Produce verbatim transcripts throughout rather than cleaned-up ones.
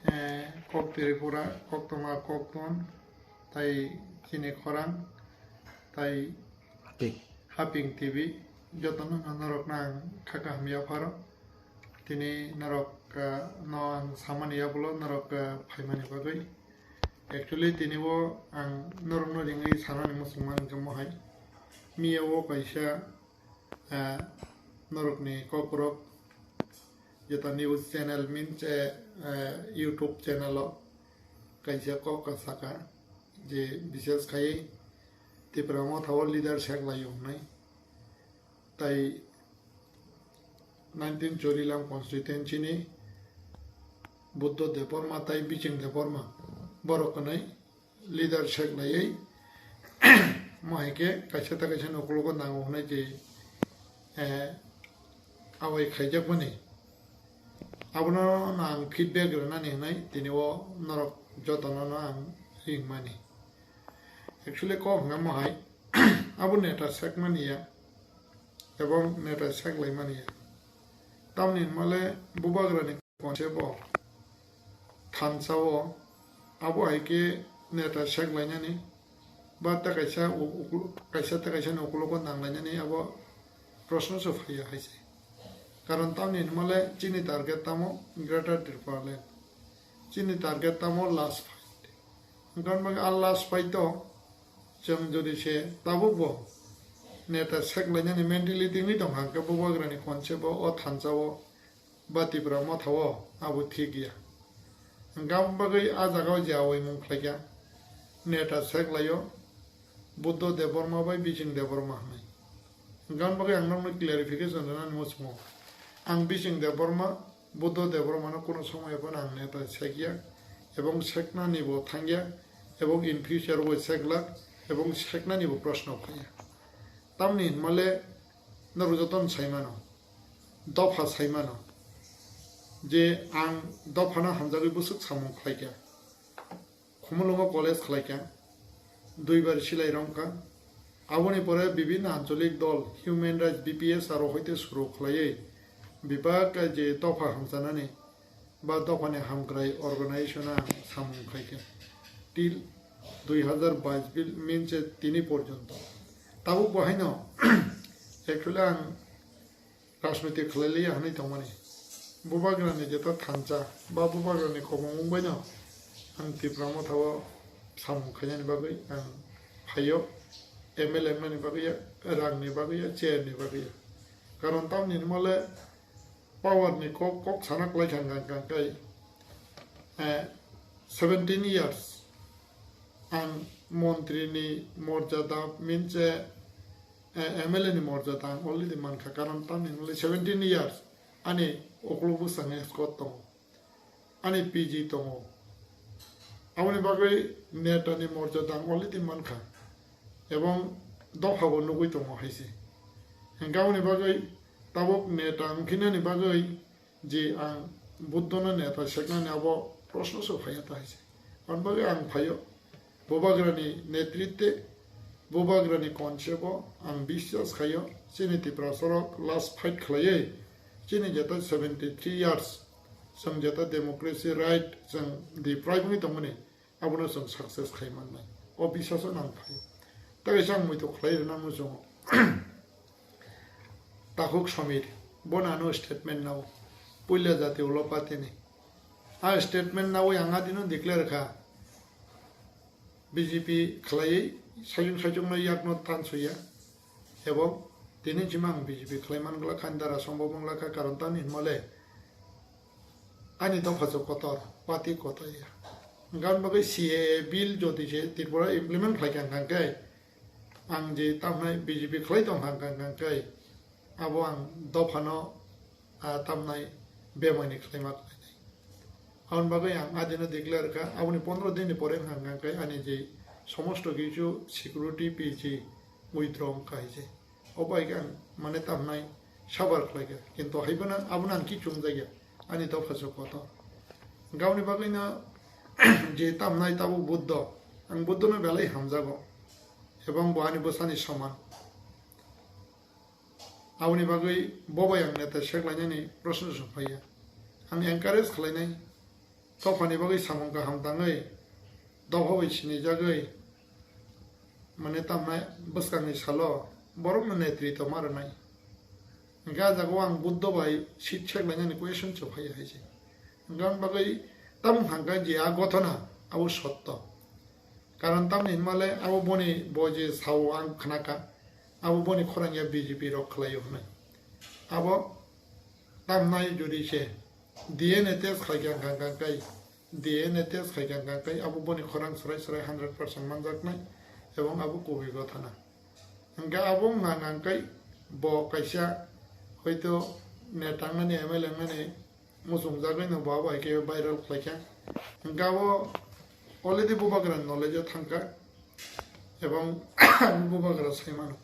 Eh, kok Tripura, kok tongma kok ton, tai chini khorang, tai Haping. Haping T V, jotono no norok no ang kha kaham yapharo. Tini norok, ah, no ang samani yabulo norok, ah, phaimani bagwi. Actually tini o ang norok no ringwi sanani muchung man khe mohai. Miya o kaisa, ah, norokni kokrok jeta news channel means, eh, eh, YouTube channel o kaisa kok ka saka je bises khai Tipra Motha o leader sek lai wngnai. Tai nineteen Chorilam constituency ni Buddho Debbarma tai Biching Debbarma borok kwnai leader sek laiwi mo hai khe kaisa ta kaisa ni ukologo nango hwnwi je, eh, awai khaijakmani. Abono no ang feedback rwnani hwnwi tini o norok jotono no ang ringmani. Actually kok hwnka mo hai abo neta sekmani ya ebong neta sek laimani ya. Tamni hwnmale bubagrani Konse bo thansa o abo hai khe neta sek lainani ba ta kaisa u-, ukul-, kaisa ta kaisa ni ukulogo nang lainani abo proshno se phaiya hai se. Karon tamni hwnmale chini target tamo Greater Tipraland. Chini target tamo last fight. Hwnkhe a last fight o chwng jodi se tabuk bo neta sek lainani mentality wngwi tong kha hwnkhe bubagrani konse bo o thansa o ba Tipra Motha o abo thik ya. Hwnkhe aboni bagwi a jaga o je awaimung khlai kha, neta sek lai o Buddho Debbarma bai Biching Debbarma hwnwi. Hwnkhe aboni bagwi ang nokno clarification rwnani muchungo. Ang Biching Debbarma, Buddho Debbarma no kuno somoy phano ang neta sek ya, ebong seknani bo thang ya, ebong in future bo sek lak, ebong seknani bo proshno phai ya. Tamni hwnmale norok jotono sai mano, dopha sai mano je ang dophano hamjagwi bwswk samung khlai kha. Khumulwngo college khlai kha, duibar silai rong kha. Aboni pore bibhinno ancholik dol, human rights, B P S aro hoite suru khlaiwi bebak je dopha hamchanani ba dophani hamkrai organization ang samung khai kha. Till dui hazar bais bil minse tini porjonto. Tabuk bo haino actually ang rajniti khlai liya hwnwi tongmani. Bubagrani jeta thansa ba bubagrani kwbangmung baino ang Tipra Motha o samung khainani bagwi ang phaio, M L A mani bagwi ya, rangni bagwi ya, chair ni bagwi ya. Karon tamni hwnmale power ni kok, kok sana klai kha hwnkha hwnkha khe, eh, seventeen years ang montri ni morjada minse, eh, M L A ni morjada ang already mankha, karon tamni hwnle seventeen years ani ukulok bwskango escort tongo, ani P G tongo, aboni bagwi neta ni morjada ang already mankha, ebong dopha bo nugwi tongo hai se. Hwnkhe aboni bagwi tabuk neta wngkhinani bagwi je ang Buddhono neta seknani abo proshno se phaiya ta hai se. Aboni bagwi ang phaio, bubagrani netritwe, bubagrani concept o ang biswas khaio, chini Tiprasarok last fight khlaiwi, chini jeta seventy three years, chwng jeta democracy right chwng deprive wngwi tongmani, abono chwng success khai mannai. O biswaso nang phaio. Tei kaisa ang muitu khlai rwna muchungo. Takhuk Samir, bono ano statement nao. Puila jati ulo patini. A statement nawi ang adino declare kha. B J P khlaiwi sajung sajungno yakno tansuya. Ebong tini sima ang B J P khlai man glak kha, ani dara sombok man glak kha, karon tamni hwnmale ani dopha se kotor, party kotor ya. Gan bagwi C A A bill jodi se Tripura implement khlai kha hwnkhe, ang je tamhnai B J P khlai tong kha hwnkhe, abo ang dophano, ah, tamnai bemani khlaima khlainai. Aboni bagwi ang adino declare kha, aboni pondro din ni pore wngkha hwnkhe ani je somosto kichu security P G withdraw wngkha hai se. O bai khe ang mane tamnai sabar khlai kha, kintu hai phano abono ang kichung jakya, ani dopha se kotor. Aboni bagwino je tamnai tabuk Buddho, ang Buddhono belai hamjago, ebong bo ani bwsani soman. Aboni bagwi bo bai ang neta sek lainani proshno se phaiya. Ang encourage khlainai, Dophani bagwi samung kaham tangwi, dopha bai sinijagwi, mane tamnai bwskangni salo borokno netritw ma rwnai. Hwnkhe ah jagao ang Buddho bai seat seklainani question se phaiya hai se. Hwnkhe ang bagwi tamo hwnkha je a gothona abo sotto. Karon tamni hinmale abo boni bo je sao ang khnakha, abo boni khorang ya B J P rok khlaio hwnwi. Abo tamnai jodi se D N A test khlaikha hwnkha hwnkha kai, D N A test khlaikha hwnkha kai abo boni khorang swrai swrai hundred percent manjaknai ebong abo kubui gothona. Hwnkhe abo wngkha hwnkha kai bo kaisa hoito neta wngnani M L A wngnani muchungjagwi no bo abo hai khe viral khlaikha. Hwnkhe abo already bubagra knowledge o thangkha ebong bubagra sai mano.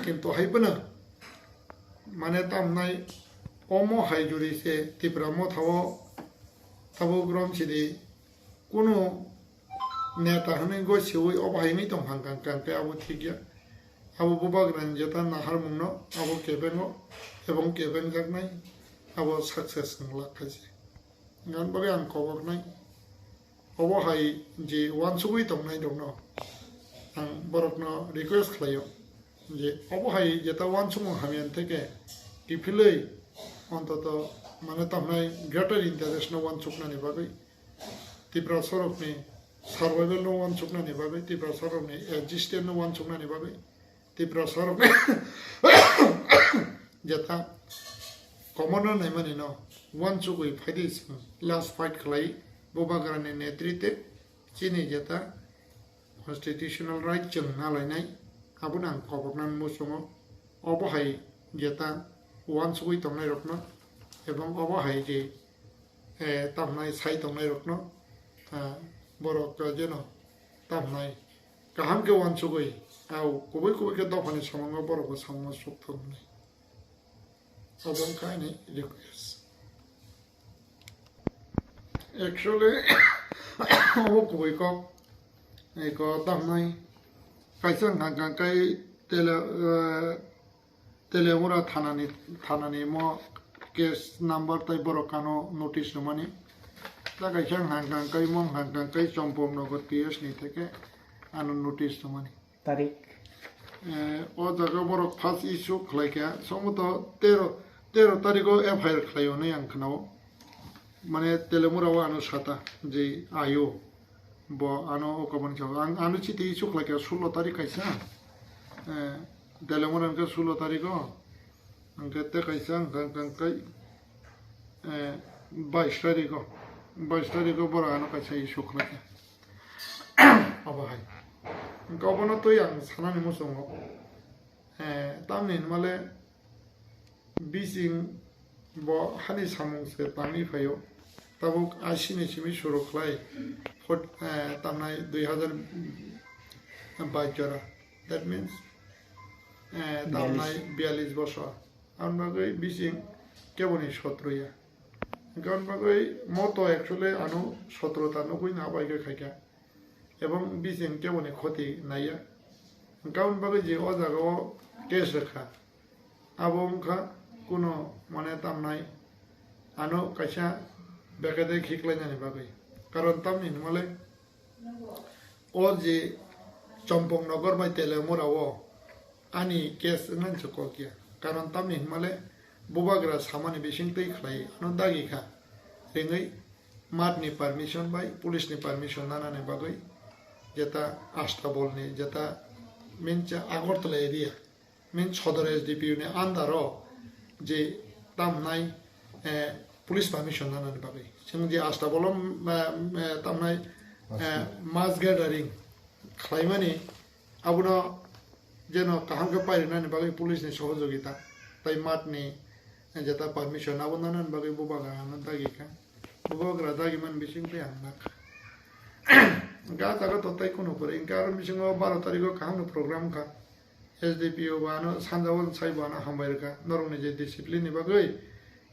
Kintu hai phano mane tamnai omo hai juri se Tipra Motha o tabuk rom sidi kunu neta hwnwi gosiwi obo hai wngwi tong hang kang kang khe abo thik ya. Abo bubagrani jeta naharmungno abo kebengo ebong kebengjaknai abo success wng lak kha se. Gan bagwi ang koboknai obo hai je uansugwi tongnai rokno ang borokno request khlaio je obo hai jeta uansukmung hamya theke kiphilwi ontoto mane tamnai greater interest no uansuknani bagwi Tipra sorokni survival no uansuknani bagwi, Tipra sorokni existence no uansuknani bagwi, Tipra sorokni jeta komono naimani no uansugwi phaidi chwng last fight khlai bubagrani netritwe chini jeta constitutional right chwng nalainai abono ang koboknani muchungo obo hai jeta uansugwi tongnairokno ebong obo hai je eh, tamhnai sai tongnairokno, ah, borok, ah, jeno tamhnai kaham khe uansugwi, au kubui kubui khe dophani samungo borokbo samungo suk thoknai. Obo wngkha ani request. Actually, obo kubui kok, eko tamhnai kaisa wngkha kang kai tele, eh, Telemura thanani, thanani mo case number tai borok ano notice rwmani. Ta kaisa hang kang kai mong hang kang kai Chompong Nagar P S ni theke ano notice rwmani. Tarik. Eh, o jaga borok first issue khlai kha, somo to tero, tero tariko F I R khlai hwnwi ang khnao. Mane Telemura o ano sata je ayo. Bo ano o kabon khe ang ano chiti issue khlai kha sullo tarik kaisa. Eh, Telemura hwnkhe sullo tariko. Hwnkhe tei kaisa hwnkha hwnkha kai, eh, bais tariko. Bais tariko borok ano kaisa issue khlai kha. Obo hai. Hwnkhe obono twi ang sanani muchungo. Eh, tamni hinmale bising bo hani samung se tangwi phaio. Tabuk ashi ni simi suru khlai phot-, eh, tamnai dui hazar bais jora. That means, eh, tamnai biyalish bosor. Aboni bagwi bising keboni sotro ya. Hwnkhe aboni bagwi moto actually ano sotro ta nugwi na bai khe khaikha. Ebong bising keboni khoti naiya. Hwnkhe aboni bagwi je o jaga o case rwkha, abo wngkha kuno mane tamnai ano kaisa bekede khiklainani bagwi. Karon tamni hinmale o je Chompong Nagar bai Telemura o ani case wngmani se kok ya. Karon tamni hinmale bubagra samani bising twi khlai ano dagi kha. Ringwi mat ni permission bai, police ni permission nanani bagwi, jeta Astabol ni, jeta mincha Agartala area, min Sodor S D P O ni under o je tamnai, eh, police permission nanani bagwi. Chwng je Astabol o, eh, eh, tamnai, eh, mass gathering khlaimani, abono jeno kaham khe pairwnani bagwi police ni sohojogita tai mat ni jeta permission abo nanani bagwi bubagra ano dagi kha. Bubagra dagi man bising tei ang nak. Ga jaga to tai kuno pore, hwnkhe aro bisingo baro tariko kaham no program kha. S D P O bo ano sanja o sai bo ano hambai rwkha. Norokni je discipline ni bagwi,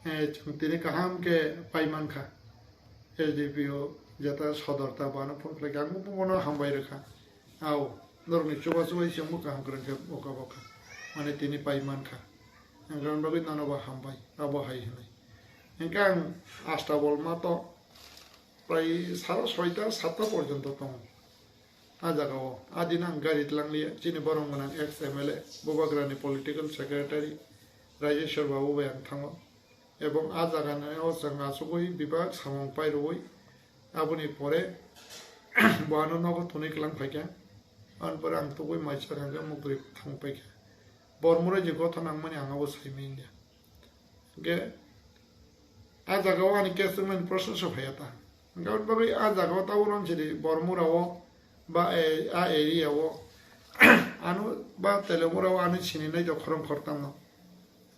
eh, chwng tini kaham khe pai mankha. S D P O jeta sodor ta bo ano phone khlai kha, ang bo bono hambai rwkha. Au, norokni chubachu bai se wngbo kaham kwrwng khe boka boka. Mane tini pai mankha. Hwnkhe aboni bagwi nono bo hambai, abo hai hwnwi. Hwnkhe ang Astabol ma to Prai saro soita satta porjonto tongo. A jagao adin ang gari tlangliya, chini borok gwnang ex M L A, Bubagrani political secretary Rajeshwar Babu bai ang thango. Ebong a jagani o chwng achugwi bebak samung pairwui aboni pore bo ano nogo thwnwi kwlang phaikha. Aboni pore ang tugwi maisa kha khe muktwi thang paikha. Bormura je gotha nangmani ang abo saimanya. Hingke a jaga o ani case wngnani process o phaiya ta. Hingke aboni bagwi a jaga o tabuk rom sidi Bormura o ba, eh, a area o ano ba Telemura o ano sini nai to khorang khortam no.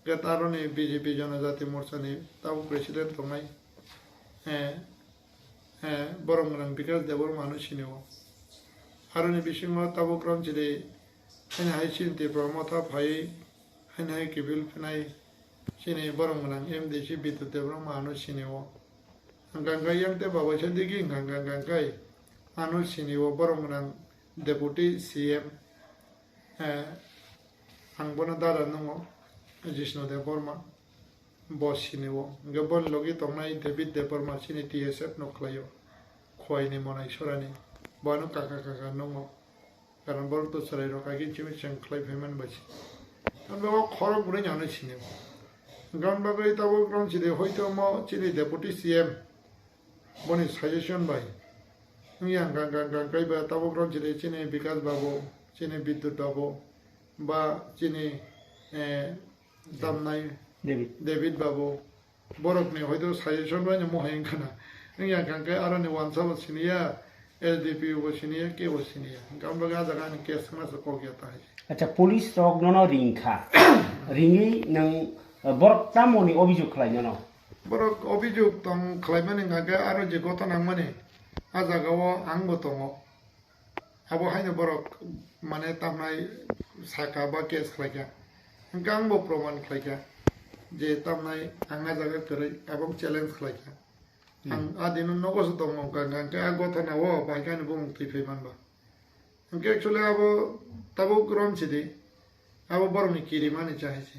Hingke ta aroni B J P Jonojati Morcha ni tabuk president tongnai, eh, eh, borok gwnang Bikash Debbarma ano sini o. Aroni bisingo tabuk rom sidi haino hai sini Tipra Motha phai Haino hai kiphil phinai chini borok gwnang M D C Bidut Debbarma ano sini o. Hwnkha hwnkha yang tei babaisa digi hwnkha hwnkha hwnkha khe ano sini o borok gwnang Deputy C M, eh, ang bono dada nungo Jishnu Debbarma bo sini o. Hwnkhe boni logi tongnai David Debbarma chini T S F no khlai o. Khowai ni Monai Sorani bo ano kaka kaka nungo. Karon borok to chwrai rok agin chini chwng khlai phai man bai se. Hwnba o khorok bwrwi ni ano sini. Hwnba bagwi tabuk rom sidi hoito mo chini deputy C M boni suggestion bai. Wngya hwnkha hwnkha hwnkha kaiba tabuk rom sidi chini Bikas babu, chini Bidyut babu, ba chini, eh, tamnai David. David babu. Borokni hoito suggestion bai no mohai wngkha na. Wngya hwnkha khe aroni wansa bo siniya, S D P O bo siniya, kebo siniya. Hwnkhe aboni bagwi ah jaga ani case wngna se kok ya ta hai. Acha, police rok nono ringkha. Ringwi nwng, eh, borok tamoni obijog khlai nono? Borok obijog tong khlaimani hwnkha khe aro je gotha nangmani ah jaga o ang bo tongo. Abo haino borok mane tamnai saka ba case khlaikha. Hwnkhe ang bo proman khlaikha je tamnai ang ah jaga kwrwi abo challenge khlaikha. Hmm. Ang ah dino nogo se tongmung kha, hwnkhe ah gotha na o bai khe ani bumung twi phai manba. Hwnkhe actually abo tabuk rom sidi, abo borokni kirimani chahai se.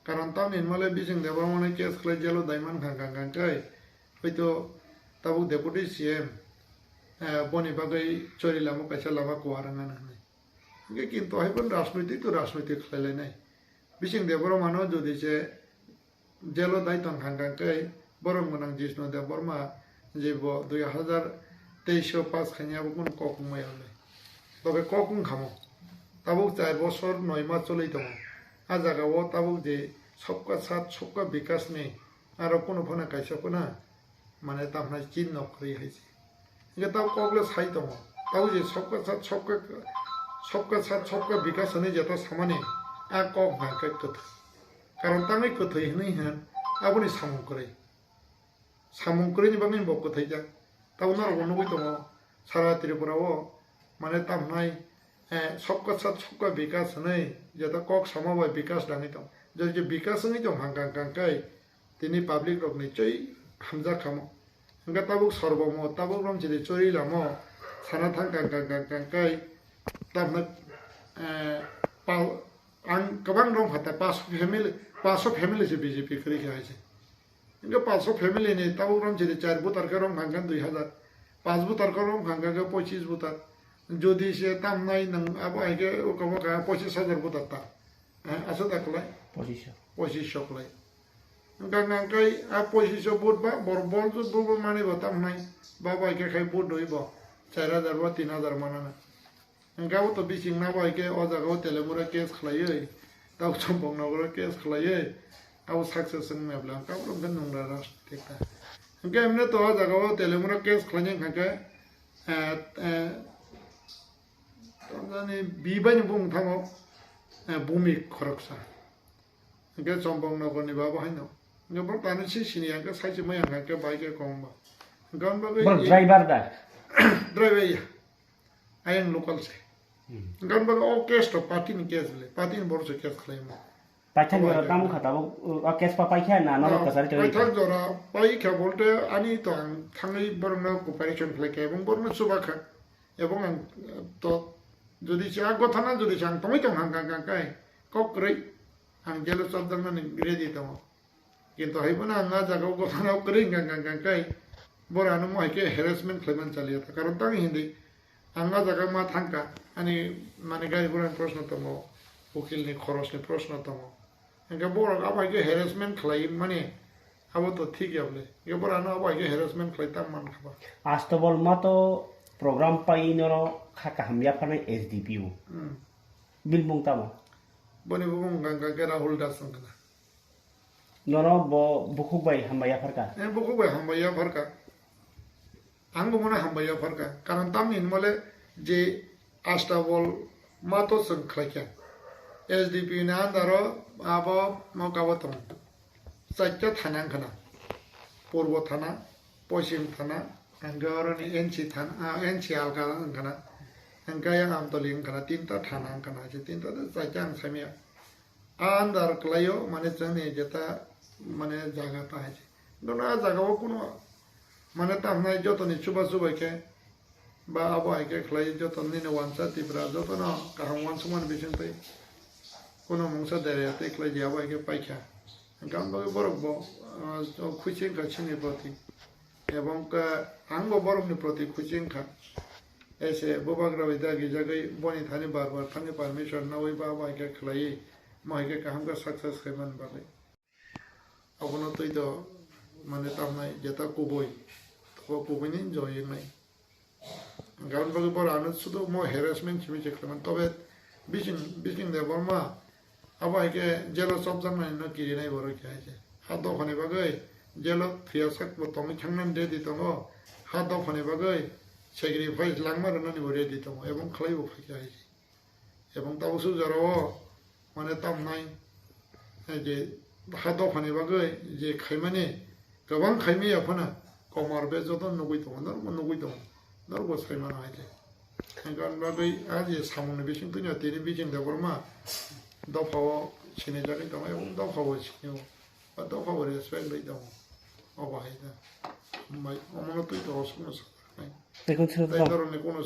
Karon tamni hinmale bising Debbarmano case khlai jelo daiman kha kha kha khe, hoito tabuk deputy C M, eh, boni bagwi chori lama kaisa lama kuar wngna hinwi. Hwnkhe kintu hai phano rajnoitik to rajnoitik khlai lainai. Bising Debbarmano jodi se jelo dai tong kha kha khe borok gwnang Jishnu Debbarma je bo dui hazar teis o pass khainai abo kunu kok wngmaya le. Tobe kok wngkhamo. Tabuk char bosor noi mas choli tongo. Ah jaga o tabuk je Sabka Saath Sabka Vikas ni aro kunu phano kaisa phano mane tamhnai chin nok kwrwi hai se. Hingke tabuk kok le sai tongo. Tabuk je Sabka Saath Sabka, Sabka Saath Sabka Vikas hinwi jeta samani ah kok hwnkha khe kwthwi. Karon tangwi kwthwi hinwi hwn aboni samung kwrwi. Samung kwrwini bagwi bo kwthwijak. Tabuk norok bo nugwi tongo, sara Tripura o, mane, tamhnai, eh, Sabka Saath Sabka Vikas hinwi, jeta kok sama bai Vikas dangwi tong. Jodi je Vikas wngwi tong hang kang kang kai, tini public rokni choi hamjak khamo. Hwnkhe tabuk sorbomo, tabuk romchidi chori lamo, sana thang kang kang kang kang kai, tamhnai, eh, pal-, ang kwbang rong phatar, paso family, paso family se B J P kwrwi kha hai se. Hingke paso family ni tabuk rom chiri char butar khe rom hangkhe dui hazar, paanch butar khe rom hangkhe khe pochis butar. Jodi se tamnai nwng abo hai khe o kabo kha pochis hazar butar ta. Eh, aswk da kwlai? Pochis. Pochis so kwlai. Hingkha hingkha khe a pochis so but ba bor bol jut bo mani bo tamnai. Ba bai khe khai but doi bo char hazar ba tin hazar manana. Hingke abo to bising na bai khe o jaga o Telemura case khlaiwi, tei Champaknagar o case khlaiwi, abo success wng maya bwle, hingke abo wngkha nungra rajnitik ta. Hingke emne to o jaga o Telemura case khlainai hingkha khe, eh, eh, tamjani bibai ni bumung thango, eh, bumi khoroksa. Hingke Champaknagar ni babo haino. Hingke bo tani si sini hingke sai se maya hingke bai khe kong ba. Hingke abo bagwi Bor driver da? Driver ya. Ayang local se. Hmm. Gan baga o case to party ni case le, party ni borok se case khlai mo. Paithak jora tamo kha tabuk, o case pa paikha na norok kasari tongwi kha? Paithak jora paikha bolte ani to ang thangwi borokno cooperation khlai kha ebong borokno chuba kha. Ebong ang to jodi se a gothana jodi se ang tongwi tong hang kang kang kai kok kwrwi ang jelo chopjaknani ready tongo. Kintu hai phano ang a jaga o gothana kwrwi hwnkha hwnkha hwnkha khe Boro ano mo hai khe harassment khlai man chaliya ta. Karon tang hindi ang a jaga ma thangka, ani mane gari gura ni proshno tongo, ukil ni khoros ni proshno tongo. Hingke borok abo hai khe harassment khlai mani abo to thik ya bole. Hingke boro ano abo hai khe harassment khlai tang man kha ba. Astabol ma to program pai nono kha kaham yapharnai S D P O. Hmm. Bini bumung tamo? Boni bumung hwnkha khe Rahul Das wngkha na. Nono bo bukhuk bai hambai yapharka? Eh, bukhuk bai hambai yapharka. Ang bo mano hambai yapharka. Karon tamni hinmale je Astabol ma to chwng khlaikha. S D P ni under o abo mokabo tongo. Chaita thana wngkha na. Purbo thana, Poschim thana, hingke oroni N C thana, ah, N C alka wngkha na. Hingke yang Amtoli wngkha na, tinta thana wngkha na, je tinta de chaita ang saimaya. A andar kwlaio, mane chwngni jeta, mane jaga ta hai se. Nono a jaga o kuno, mane tamnai jotoni chuba chubai khe, ba abo hai khe khlai joto nini wansa Tipra jotono kaham wansukmani bisingtwi kuno mungsa derya tei khlai di abo hai khe paikha. Hwnkhe ang bagwi borok bo, ah, khusi wngkha chini proti. Ebong khe ang bo borokni proti khusi wngkha. Ese bubagra bai dagi jagwi boni thani bar bar thangwi permission nawi ba abo hai khe khlaiwi mo hai khe kaham khe success khai man bagwi. Abono twi do mane tamnai jeta kubui, tobo kubui ni enjoy wngnai. Hwnkhe aboni bagwi boro ano sudu mo harassment simi se khlaiman. Tobe bising, bising de borma abo hai khe jail o chopjaknai no kirinai borok khe hai se. Ha dophani bagwi jail o thwiya sak bo tongwi thangnani ready tongo. Ha dophani bagwi sacrifice langma rwnani bo ready tongo. Ebong khlai bo phai khe hai se. Ebong tabuk suk jora o mane tamnai, eh, je ha dophani bagwi je khaimani kwbang khaimaya phano komor be joto nugwi tongo, norokbo nugwi tongo, norokbo sai mano hai khe. Hwnkhe aboni bagwi a je samungni bising twino tini bising Debbarma dopha o sinijagwi tongo ebong dopha bo sinio, ba dopha bo respect bai tongo, obo hai khe. Hambai, omono twi tongo sukno saknai. Tei norokni kuno